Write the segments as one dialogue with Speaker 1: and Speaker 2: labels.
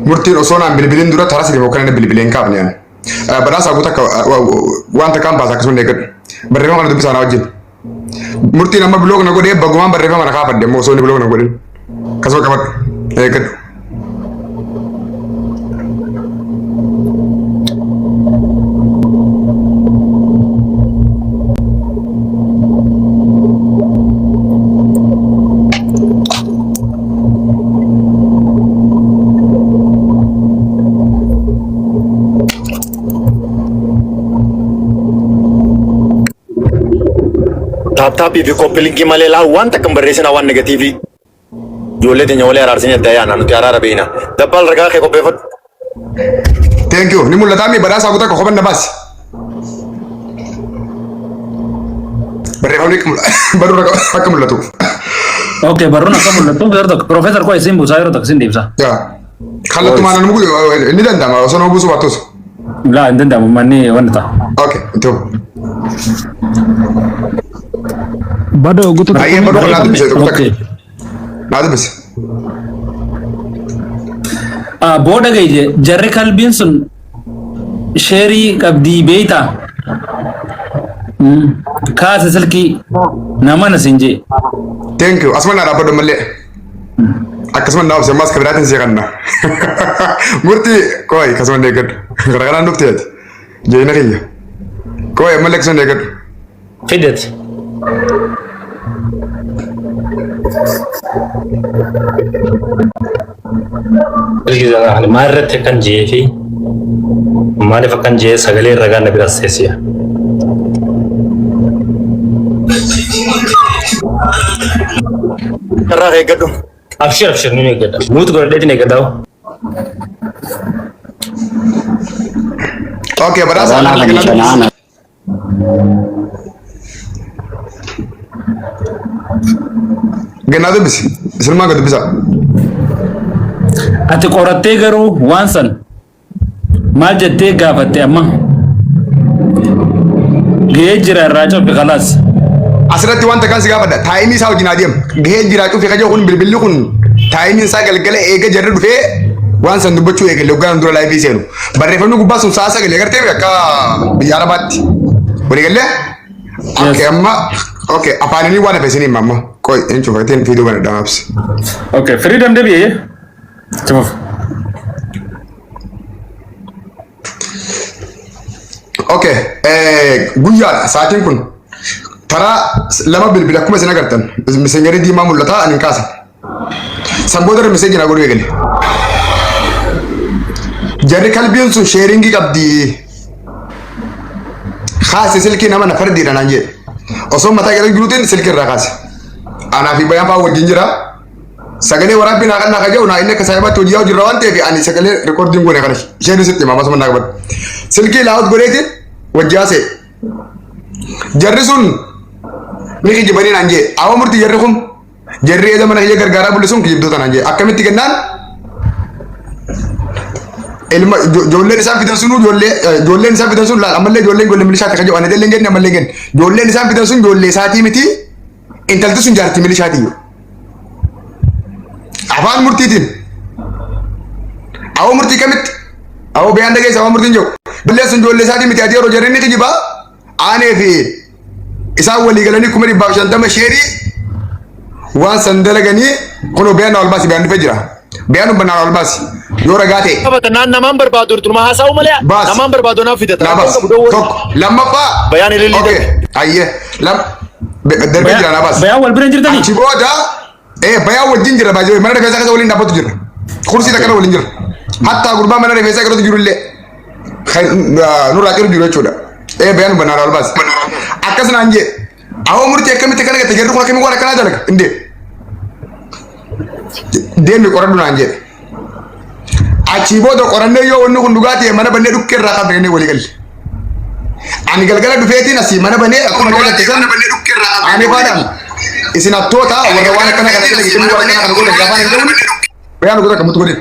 Speaker 1: Murtiin osoo naan bilbilin dura taraa sadii yookaan bilbilee hin kaafne ani. Badhaasaa guutuu akka waan takkaan baasa akkasuma eeggadhu. Barreeffama kana dubbisaa na wajjin. Murtiin amma block na godhee bagumaan barreeffama na kaafadhe immoo osoo inni block na godhin. Akkasuma qabadhu. Eeggadhu.
Speaker 2: Taap taappii fi koppilinkii malee laa waan takka hin barreessinaa waan negatiivii. Ijoollee teenya walii araarsinee adda yaana nuti araara beekna. Dabbaal ragaa kee qopheeffadhu.
Speaker 1: Thank you. Ni mul'ataa mi badhaasaa guutuu akka kophan na baasi. Barreeffamni akka mul'atu barruun akka mul'atuuf.
Speaker 3: Okay, barruun akka mul'atuuf yeroo tokko Profeesar koo isin buusaa yeroo tokko isin deebisa.
Speaker 1: Yaa. Kallattumaan nama ni danda'ama osoo nama buusuu baattus.
Speaker 3: Laa hin danda'amu manni wanta ta'a.
Speaker 1: Okay, itti fufu.
Speaker 4: Badoo guutuu
Speaker 1: Baay'ee
Speaker 4: tokko
Speaker 1: badoo kan naa dubbise tokko takka.
Speaker 3: Okay.
Speaker 1: Naa dubbise.
Speaker 3: Ah, booda gahe jarri kalbiin sun sheerii qabdii beeytaa. Kaasa silkii nama na siin jee.
Speaker 1: Thank you. Asuma naa dhaabbadhu ammallee. Akkasuma naa obse ammas kabiraatiin si kanna. Murtii kooyi akkasuma hin eeggadhu. Gara kanaan dhufte ati. Jeena kiyya. Kooyi ammallee akkasuma hin eeggadhu.
Speaker 5: Fidet. Ani maal irratti akkan je'ee fi maaliif akkan je'ee sagalee ragaa na bira seesiya.
Speaker 2: Irraa eeggadhu.
Speaker 5: Abshir abshir ni eeggadha. Muut godhadheetiin eeggadha.
Speaker 1: Okay, badhaasa
Speaker 6: Corona
Speaker 1: kana
Speaker 6: kan
Speaker 1: dubbisi.
Speaker 6: shanaan
Speaker 1: Gannaa dubbisi. Isilmaa gad dubbisaa.
Speaker 3: Ati qorattee garuu waan san maal jettee gaafatte amma? Gahee jira irraa cufi kalaas.
Speaker 1: Asirratti wanta kan si gaafadha. Taayimii isaa wajjin adeema. Gahee jiraa cufi kaja kun bilbilli kun taayimiin isaa galgala eega jarri dhufee waan san dubbachuu eegale hoggaan dura laayifii seenu. Barreeffamni gubbaa sun sa'a sagalee agartee akka biyya Arabaatti. Walii galee? Okay, amma okay afaanini waan hafe isin hima amma. Qoy hin cufateen fiiduu banadha absi.
Speaker 3: Okay, freedom deebi'ee. Cufuuf.
Speaker 1: Okay, guyyaadha sa'aatiin kun taraa lama bilbila akkuma isin agartan misenjarii diimaa mul'ata ani hin kaasa. San booda irra miseeji naa godhuu eegale. Jarri kalbiin sun sheeringii qabdi. Kaase silkii nama na fardiidha naan jedhe. Osoo mataa gara jiruutiin silkii irraa kaase. Anaa fi bayaan fa'aa wajjin jira. Sagalee waraabbii naa kannaa kaja'u naa inni akka saahibaatti hojii hojii irra waan ta'eef ani sagalee rikoordiin goone kana isheen sitti hima masuma naa qabadhu. Silkii laawut godheetiin wajji haasa'e. Jarri sun ni kijibanii naan jee awwa murtii jarri kun jarri eeda mana kiyya gargaaraa bulle sun kijibdoota naan jee akkamitti kennaan ilma ijoolleen isaan fidan sunuu ijoollee ijoolleen isaan fidan sun laal ammallee ijoolleen ijoollee milishaatti kan jedhu ani illee hin jenne ammallee hin jenne ijoolleen isaan fidan sun ijoollee isaatii miti Intalti sun jaartii milishaati. Afaan murtiitiin. Awoo murtii kamitti? Awoo biyaan dhageessa afaan murtiin jiru. Ijoolleen sun ijoollee isaatii miti ati yeroo jarri ni kijibaa. Aanee fi isaan walii galanii 150,000 sheerii waan san dalaganii kunoo biyaan na ol baasi biyaan dhufee jira. Biyaan hubbannaan ol baasi. Yoo ragaa ta'e.
Speaker 2: Qabata naan namaan barbaadu turtuma haasa'u malee
Speaker 1: Baasi.
Speaker 2: namaan barbaadu naaf fidata.
Speaker 1: Naa baasi. Tokko. Lammaffaa.
Speaker 2: Bayaan ilillii
Speaker 1: Okay. Ayyee. Lam. Darbee jira naa baasi.
Speaker 3: Bayaan wal bira hin jirtanii?
Speaker 1: Achi booda bayaan wajjin jira baay'ee mana rifeensaa keessa waliin dhaabbatu jira. Kursii takka waliin jira. Hattaa gurbaa mana rifeensaa irratti jiru illee kan nurraa ciru jiru jechuudha. Bayaan hubbannaan ol baasi. Akkas naan jee. Awoo murtii akkamitti akkana gatte jarri kun akkamitti waan akkanaa dalaga hin deemu. Deemi qoradhu naan jedhe. Achii booda qorannee yoo wanni kun dhugaa ta'e mana bannee dhukkee irraa qabne jennee walii galle. Ani galgala dhufeetiin asii mana banee akkuma galatte san ani faadhaan isin hattoota warra waan akkana kana jala jettanii waan akkana kana godhan gafaan hin ta'uun bayaan godha kamtu godhe.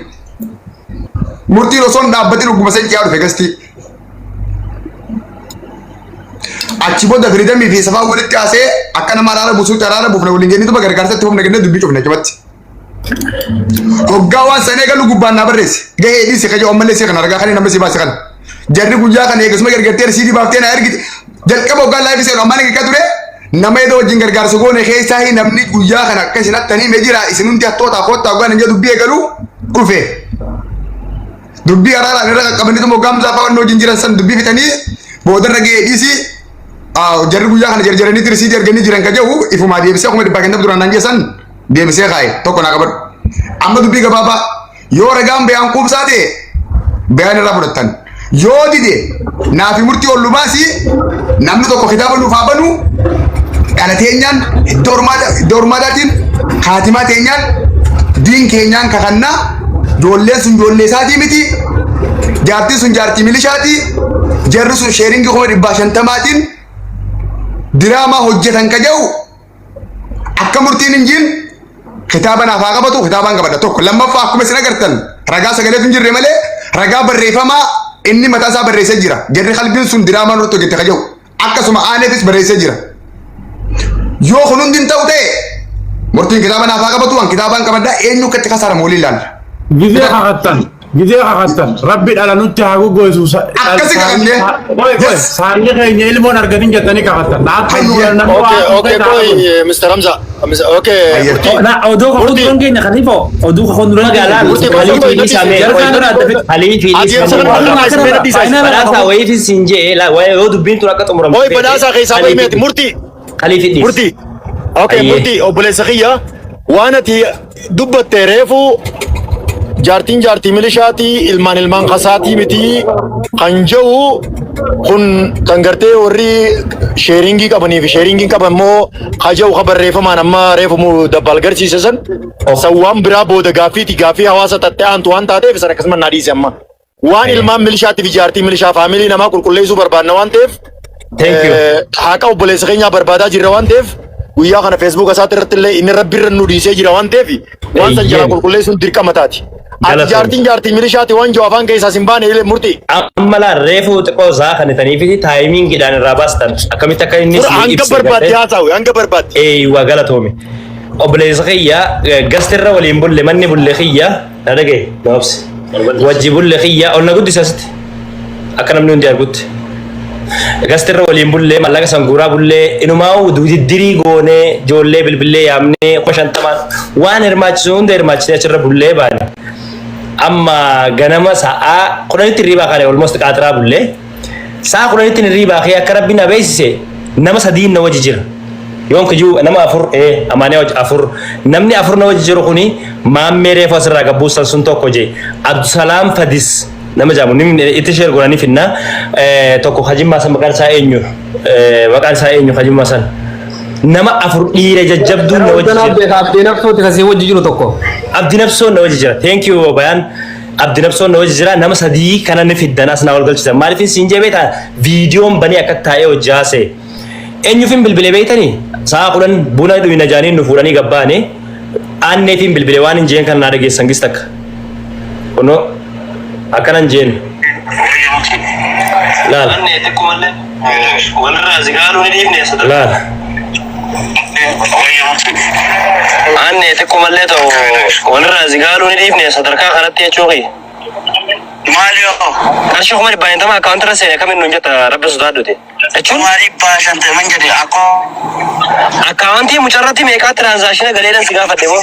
Speaker 1: Murtiin osoo hin dhaabbatin ogguma san ciyaa dhufe gastii. Achi booda Firiidamii fi Safaa walitti haasee akka nama araara buusuutti araara buufna waliin jennee duba gargaarsa itti fufna jennee dubbii cufne achumatti. Hoggaa waan sana eegalu gubbaan naa barreesse. Gahee dhiisi kaja ammallee si kana ragaa kan nama si baase kana. Jarri guyyaa kana eegasuma gargartee risiitii baaftee naa ergite. Jalqaba hoggaa live seenu ammaan eeggaa ture. Nama edoo wajjin gargaarsa goone keessaa namni guyyaa kana akka isin hattanii mee jira, isin hundi hattoota, koottaa hoggaan hin jedhu dubbii eegalu dhufe. Dubbii araaraan irra qaqqabanii hoggaa muzaafaa wanni wajjin jiran san dubbii fixanii boodarra gahee dhiisi, jarri guyyaa kana jarjaranii risiitii erganii jiran ka jedhu ifumaa deebisee 150,000 duraan naan geessan deebisee kaa'e. Tokko naa qabadhu. Amma dubbii gabaabaa, yoo ragaan bayaan quubsaa ta'e bayaan irraa fudhattan. Yoo dide naafi murtii ol baasii, namni tokko kitaaba nuuf haa banu, dhala teenyaan, iddoo hormaataatiin, kaatimaa teenyaan, diin keenyaan kakannaa, ijoolleen sun ijoollee isaatii miti, jaartiin sun jaartii milishaati, jarri sun sharing 150,000n diraamaa hojjetan ka jedhu akka murtiin hin jiin kitaaba naaf haa qabatu, kitaabaan qabadha. Tokko. Lammaffaa, akkuma isin agartan ragaa sagaleetu hin jirre malee ragaa barreeffamaa inni mataa isaa barreessee jira. Jarri qalbiin sun diraamaa nurratti hojjette ka jedhu akkasuma aaneefis barreessee jira. Yoo kun hundi hin ta'u ta'e, murtiin kitaaba naaf haa qabatu, an kitaabaan qabadha, eenyu akka itti kasaaramu waliin ilaalla.
Speaker 6: Gizee kakattan, gizee kakattan, Rabbi dhala nutti haa goggoisu.
Speaker 1: Akkasi kakannee.
Speaker 6: Yes. Saanni keenya ilmoon argatin jettanii kakattan.
Speaker 1: Hayya.
Speaker 2: Okay, boy, Mr. Hamza. Okay.
Speaker 1: Hayya.
Speaker 2: Murtii.
Speaker 3: Na oduu kakuu
Speaker 2: Murtii.
Speaker 3: duran keenya kaniifo oduu kakuu duran
Speaker 7: Magaalaan
Speaker 2: Murtii.
Speaker 3: Jarkaan dura adda fit.
Speaker 7: Haliifi
Speaker 2: Adeemsa kana
Speaker 7: badhaasaa wayiif siin jee yoo dubbiin tun akka xumuramtu.
Speaker 2: Oi, badhaasaa keessaa bahi meeti. Murtii.
Speaker 7: Haliifi dhiis.
Speaker 2: Murtii. Okay,
Speaker 7: Ayyee.
Speaker 2: murtii, obboleessa kiyya, waan ati dubbatte reefu, jaartiin jaartii milishaatii, ilmaan ilmaan kasaatii miti kan jedhu kun, kan gartee warri sharing qabanii fi sharing qaban immoo ka jedhu, ka barreeffamaan amma reefu mu dabbaal garsiise san, san waan biraa booda gaaffiiti, gaaffii hawaasa tattee aantu waan taateef san akkasuma naa dhiise. Amma waan ilmaan milishaatii fi jaartii milishaa family namaa qulqulleessuu barbaanna waan ta'eef,
Speaker 7: Thank you.
Speaker 2: Haqa obboleessa keenyaa barbaadaa jirra waan ta'eef, guyyaa kana Facebook isaatti irratti illee inni rabbi irra nu dhiisee jira waan ta'eef, waan san jalaa qulqulleessuun dirqama taati. Ati
Speaker 7: Galatoom.
Speaker 2: jaartiin jaartii milishaati waan jiru afaan keessaa sin baane illee, murtii.
Speaker 7: Amma laa reefu xiqqoo isaa kan itanii fi timingiidhaan irraa baastan akkamitti akka inni
Speaker 2: Fura
Speaker 7: isinii
Speaker 2: hanga
Speaker 7: ibse
Speaker 2: barbaadde
Speaker 7: gartee.
Speaker 2: haasa'u hanga barbaadde.
Speaker 7: Eeywa, galatoome. Obboleessa kiyya, gastirra waliin bulle, manni bulle kiyya na dhagaye, gabaabsi. Wajji bulle kiyya ol na guddisa asitti akka namni hundi argutti. Gastirra waliin bullee, mallaqa san guuraa bullee, inumaa diddirii goonee, ijoollee bilbillee yaamnee, 50,000n waan hirmaachisu hunda hirmaachisee achirra bullee baane. Amma ganama sa'aa 10tti hirribaa kaane, almost qaatiraa bullee. Sa'a 10tti hirribaa kee akka rabbi na beeksise nama sadiin na wajji jira. Yoon kijuu nama afur, amaanee wajji afur. Namni afur na wajji jiru kuni maammee reefu asirraa gabbuusan sun tokko je. Abdusalaam Fadis nama jedhamu ni itti share godhanii finna. Tokko hajimmaa san maqaan isaa eenyu? Maqaan isaa eenyu hajimmaa san? Nama afur dhiira jajjabduun na wajji jira.
Speaker 8: Abdii Nafsooti kasii wajji jiru tokko.
Speaker 7: Abdi Nafsoon na wajji jira. Thank you, Bayaan. Abdi Nafsoon na wajji jira. Nama sadii kana ni fiddan as na wal galchisan. Maaliif siin jee beektaa, viidiyoon banee akka taa'ee hojii haasa'e. Eenyuufin bilbilee beektanii? Sa'a 10 buna dhuyina jaaniin nu fuudhanii gabbaane. Aanneefiin bilbilee waan hin jeen kan naa dhageessan gis takka. Kunoo akkanan jeen. Laal.
Speaker 5: Walirraa zigaaluu ni dhiifne sadarkaa.
Speaker 7: Laal.
Speaker 5: Aanne xiqqoo mallee ta'u walirraa zigaaluu ni dhiifne sadarkaa kanatti jechuu kiyya.
Speaker 9: Maali yoo?
Speaker 5: Qarshii 150,000 akkaawuntii irra seene kamiin nuun jetta, rabbi sodaadhuti. Jechuun
Speaker 9: 150,000 jedhe akkoo.
Speaker 5: Akkaawuntii mucarratti meeqaa transaction galeedhan si gaafadhe moo?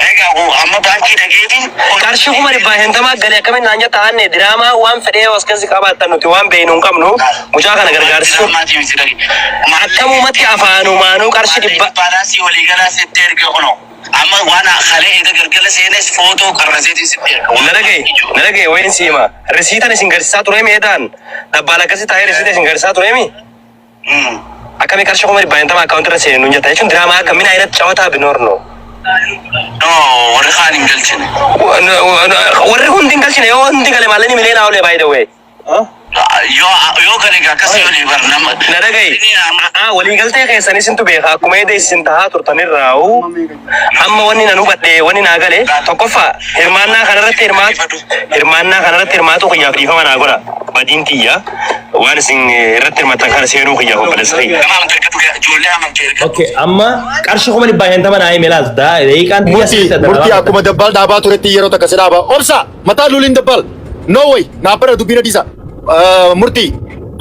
Speaker 9: Egaa amma baankii dhageetiin.
Speaker 5: Qarshii 150,000 galee akkamiin naan jetta, aanne? Diraamaa waan fedhee as keessa qabaattan nuti waan beeknu hin qabnu, mucaa kana gargaarsisu.
Speaker 9: Diraamaatii miti dhage.
Speaker 5: Akkamumatti afaanumaanuu qarshii dhibba.
Speaker 9: Balance waliigalaa sitti erge kunoo. Amma waan kalee eega galgala seenes footoo qarraseetiin sitti erga.
Speaker 5: Na dhagaye, na dhagaye, wayin si hima. Risiitan isin garsiisaa ture meedaan dabbaal akkasii taa'ee risiita isin garsiisaa tureemi. Akkamii qarshii 150,000 akkaawuntii irra seene nuun jetta jechuun diraamaa akka min ayinat cawataa binoor no.
Speaker 9: No, warri kaan hin galchine.
Speaker 5: Warri hundi hin galchine, yoo hundi gale maallaqni miliyoonaa olee, by the way.
Speaker 9: Yoo yoo gale egaa akkasii olii bar nama.
Speaker 5: Na dhaga'i. A'aa waliigaltee keessan isintu beeka akkuma edda isin tahaa turtanirraa'u amma wanni nan hubadhe wanni naa gale tokkoffaa hirmaannaa kanarratti hirmaatu hirmaannaa kanarratti hirmaatu kiyyaaf dhiifama naa godha badiin tiyya waan isin irratti hirmaattan kana seenuu kiyyaaf obboleessa kiyya.
Speaker 9: Nama amantii ergatu ijoollee amantii ergatu.
Speaker 7: Okay, amma qarshii 550,000 naa hime laal. Daqiiqaan tiyya
Speaker 2: Murtii
Speaker 7: sitti
Speaker 2: murtii
Speaker 7: adda
Speaker 2: akkuma dabbaal dhaabaa turetti yeroo takka si dhaabaa. Obsa mataa luliin dabbaal. No way naa bara dubbiin adiisa. Murtii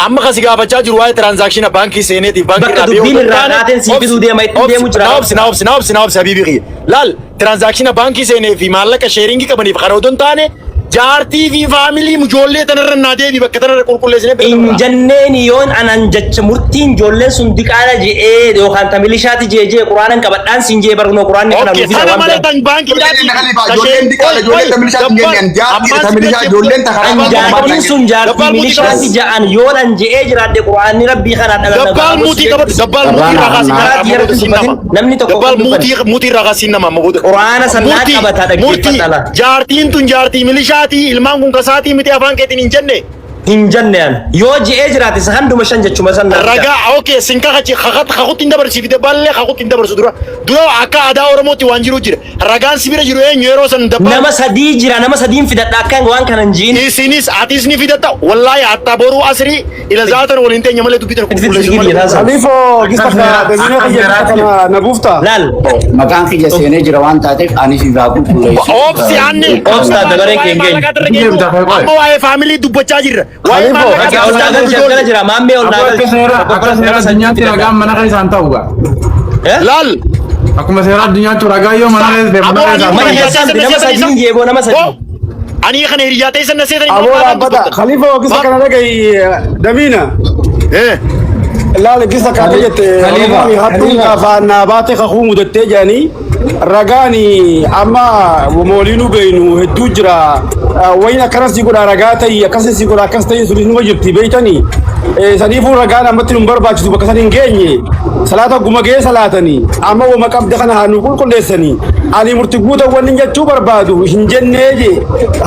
Speaker 2: amma kasi gaafachaa jiru waa'ee transaction baankii seeneetiif baankii
Speaker 7: Bakka dubbiin irraa kaateen sii fiduu deema itti deemu jira.
Speaker 2: Na obsi na obsi na obsi na obsi habiibii kiyya. Laal transaction baankii seenee fi maallaqa sharing qabaniif kana odoo hin taane jaartii fi family ijoollee tanarra naa deebi bakka tanarra qulqulleessinee bira
Speaker 7: Hin
Speaker 2: dabarra.
Speaker 7: jenneen yoon anan jecha murtiin ijoolleen sun diqaala je'ee yookaan ta milishaati jee jee quraanan qabadhaan siin jee barnoo quraanni kana
Speaker 2: Okay,
Speaker 7: nuuf fida
Speaker 2: tana
Speaker 7: waan
Speaker 2: malee
Speaker 7: biraa.
Speaker 2: tan baankii
Speaker 1: Ijoolleen Khalifa, ijoolleen diqaala, ijoolleen ta milishaati hin jenne, jaartii ta milishaa, ijoolleen ta karaa
Speaker 7: An
Speaker 1: baatu
Speaker 7: jaartiin sun jaartii milishaati ja'an yoon an je'ee jiraadhe quraanni rabbii kanaa dhala
Speaker 2: Dabbaal muutii qabadhu, dabbaal muutii irraa kaasii
Speaker 7: Karaa
Speaker 2: amma booda
Speaker 7: xiyyaarratti
Speaker 2: siin nama.
Speaker 7: dubbatin namni tokko
Speaker 2: Dabbaal
Speaker 7: kan dubbanne.
Speaker 2: muutii muutii irraa kaasii nama amma booda.
Speaker 7: Quraana san naa
Speaker 2: Murtii,
Speaker 7: qabata
Speaker 2: murtii,
Speaker 7: dhaggeeffadha la.
Speaker 2: jaartiin tun jaartii milishaatii ilmaan kun kasaatii miti afaan keetiin hin jenne.
Speaker 7: Hin jenne an. Yoo je'ee jiraate isa handuma shan jechuma san naa fida.
Speaker 2: Ragaa okay sin kakachi kakat kakutti hin dabarsiifte dabballee kakutti hin dabarsu dura dura akka aadaa Oromootti waan jiru jira ragaan si bira jiru eenyu yeroo san dabbal
Speaker 7: Nama sadii jira nama sadiin fidadha akka waan kana hin ji'in.
Speaker 2: isinis atis ni fidatta wallaahi hatta boruu asrii ila zaatan waliin teenya malee dubbii tana qulqulleessu malee.
Speaker 10: Khaliifoo gista
Speaker 6: Akka seera-
Speaker 10: damina
Speaker 6: akka
Speaker 10: kiyya gista
Speaker 6: seeraatti.
Speaker 10: kana na buufta.
Speaker 7: Laal.
Speaker 11: Maqaan kiyya seenee jira waan taateef ani si irraa qulqulleessu.
Speaker 2: Obsi anne
Speaker 7: Obsa dabaree kee hin geenye.
Speaker 2: Amma waa'ee family dubbachaa jirra. Waa'ee
Speaker 10: Khaliifoo.
Speaker 2: maallaqa
Speaker 7: Ol naa galchi akkana jira maammee ol naa
Speaker 6: Akka
Speaker 7: galchi.
Speaker 6: seera akka seera addunyaatti ragaan mana keessaan ta'u gaa.
Speaker 7: Eh?
Speaker 2: Laal.
Speaker 6: Akkuma seera addunyaatti ragaa yoo mana keessa mana
Speaker 2: Aboo ani
Speaker 6: keessaan
Speaker 7: Mana
Speaker 6: ta'u.
Speaker 7: keessaan nama sadiin jeeboo nama sadii.
Speaker 2: Ani kana hiriyaa ta'e sana seetanii
Speaker 10: Aboo dhaabbata. Khaliifoo gista kana dhagahi damina.
Speaker 2: Eh.
Speaker 10: Laal gista kaata jette
Speaker 8: Khalifa,
Speaker 10: Oromoon hattuun
Speaker 8: Khalifa.
Speaker 10: afaan naa baate kakuu mudattee jedhanii ragaani amma mooliinuu beeynu hedduu jira. Wayin akkanas si godha ragaa ta'i akkas si godha akkas ta'i sunis numa jirti beeytanii. Saniifuu ragaan ammatti nu barbaachisu bakka san hin geenye. Salaata guma gee salaatanii amma wama qabda kana haa nu qulqulleessanii. Ani murtii guuta wanni jechuu barbaadu hin jennee je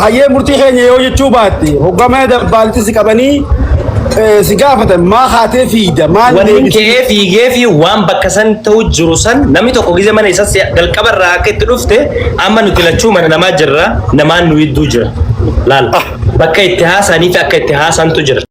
Speaker 10: hayyee murtii keenya yoo jechuu baatte hoggama dabbaalitti si qabanii si gaafatan maa haatee fiigda maal
Speaker 7: Wanni
Speaker 10: deebisii
Speaker 7: ka'ee fiigee fi waan bakka san ta'u jiru san namni tokko gize mana isa jalqaba irraa akka itti dhufte amma nuti lachuu mana namaa jirra namaan nu hedduu jira. Laal bakka itti haasanii fi akka itti haasantu jira.